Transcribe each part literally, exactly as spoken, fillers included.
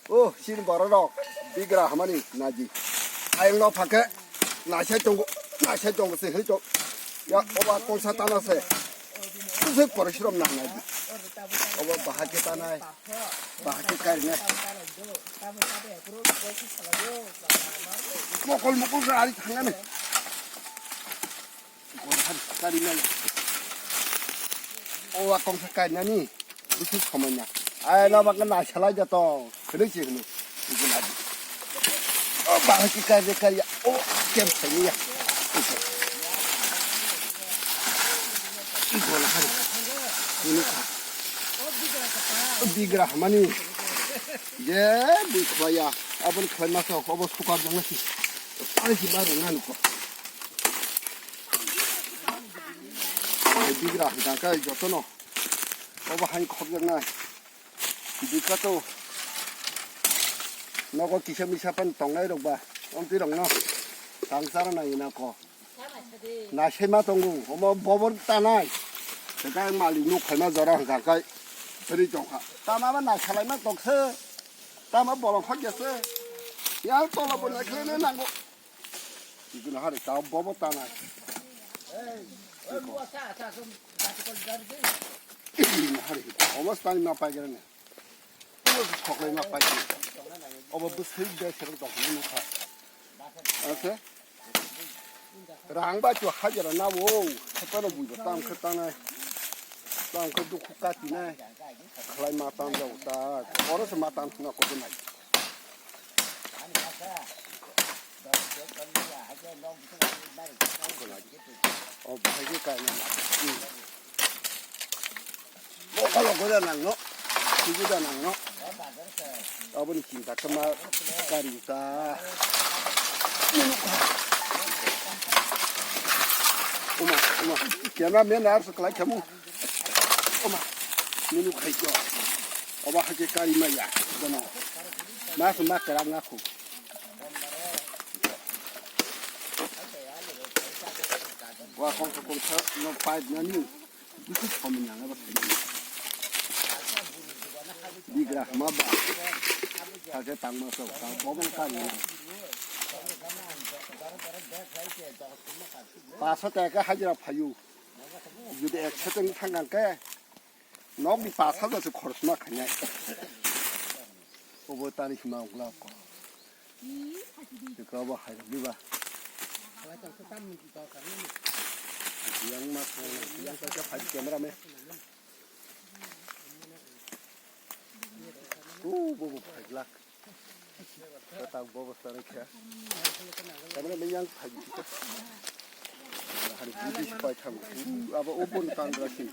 O, chini borok rok bigra hamani naji. Ayang no phake nasai tongo, nasai tongo se hoi to. Ya, oba kongsa tana se. Kusui porishrom nang naji. Oba bahake tanai, bahake karinai. Mokol mokol gari thangani. Gori hari kari nai. O wa kongsa kari nani. Bisi somai na. Ai na baka na salai jato. Kene si kene. Ibu lagi. O baka ki kari kari ya. O kem seni ya. Ibu lah hari. Ini ka. Bigra hamani. Je bui khwaya. Abon khwai masa obo sukar jang nasi. Tani si baru nani ko. Bigra hwnkha khe jotono obo haino khobjaknai. Bwkha to nogo kisa misa phano tongnai rok ba, omtwi rokno tang chara nai na ko. Naisai ma tongo, omo bobor tanai. Hwnkhe malik nuk phaima jora hwnkha khe ri tongkha. Tama ba naisalai ma tongse, tama bolong khok ya se. Yang tola bo naikhlai nango. Igun hari ta bobo tanai. Igun hari omo tani ma paigrani. Omo khoklai ma paigrani. Obo bwsai de serang tong hwnwi nukha. Ase. Rang ba chu hajara na wo. Khotano buiba tam khe tanai. Tam khe dukhu katinai. Khlai ma tan jao ta. Oro se ma tan khna ko nai. O bahai khe kainai. Bokol goda nangno. Suguda nangno. Aboni chinta khe ma kari ta. Uma, uma. Camera man ar se kalai khamu. Oma, nunu khai ko. Oba hake kari maya, bono. Mas ma kerang aku. Wa kong kong sa no pipe nani. Busi komi nang aba. Bigra ma ba. Hake tang ma so, tang bobong kari na. Paso taka hajira phayu. Jodi ek seteng thang khe, nokni pas hajar se khorosma khainai. Obo tani hima ungla ko. Jikra bo hai diba. Yang ma thang, yang ka phai camera me. Tu bo bo phai lak. Kata bobo sari khe. Kamera me yang phai khe. Hari budi pai tham. Abo obo ni tan rasin.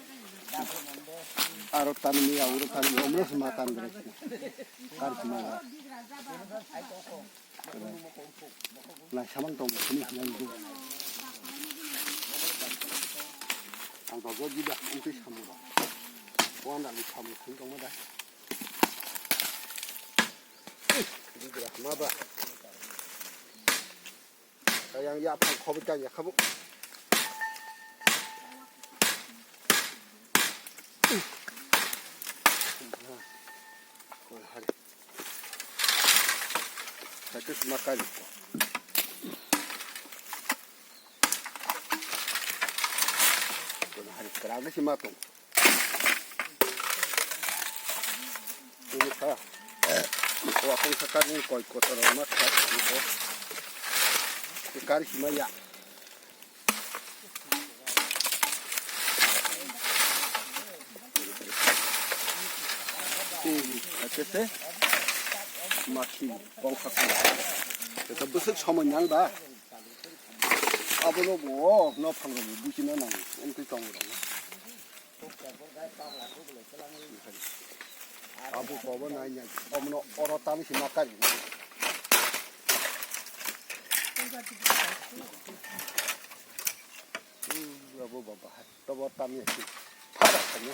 Aro tan mi aro tan mi omro sma tan rasin. Kan sma. Lai samang tong sini nang du. Ang to go di ba, ang ti samu ro. Wan da ni samu khun tong ma da. Bigra ma ba. Kayang ya phang khobo kang ya khabu. Kol hari. Sakit makan. Kol hari kerana si matong. Ini kha. Ko akong sakar ni koi kotor ma kha ko. Kari sima ya. Ini kha kete. Mati kong kha. Kita besok sama nyang dah. Abo no bo no phang ro bu kina nang. Ini koi tong ro. Abo kobo nai nya, omono oro tani si ma kari. Abo baba hai, tobo tani si. Phara kanya.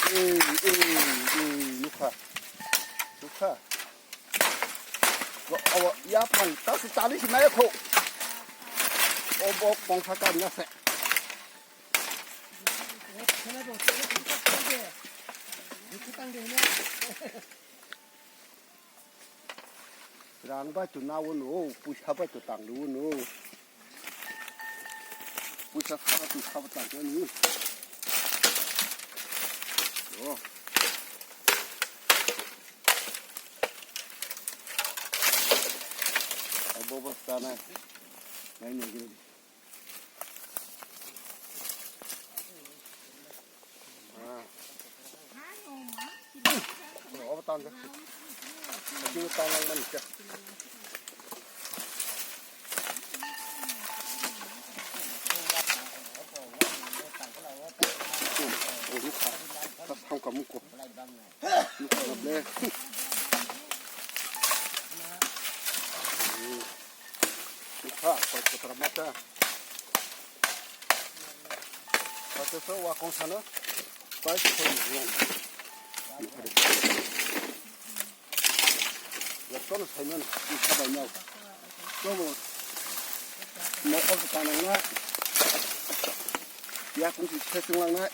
Ei, ei, ei, nukha. Nukha. Awa, ya phang, ta se tali si nai kho. Obo kongsa ka nya se. Rang bai to na wono, puisa bai to tang wono. Puisa saba to saba tang ni. Oh. Abo basta na. Nai ni gini. Obo tan jak. Sini tan lang mani kya. Obo kha. Tas thang kamu ko. Nukha na ble. Nukha, koi kotora mata. Koi kotora wa kong sana. Koi kotora mata. Nukha de. Yaktono saimano, nukha bai nao. Tobo. Mokol se tanang na. Yakung si sesung lang na.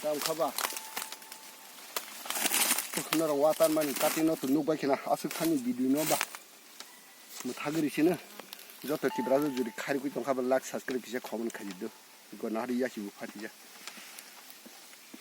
Tam khaba. Norok water mani cutting no to nukbai khina aswk thani video no ba. Mwthagwi sino joto Tiprasa juri kharikwi tongkha ba like subscribe kisa comment khaidi do. Gona hari yasi bu phatija.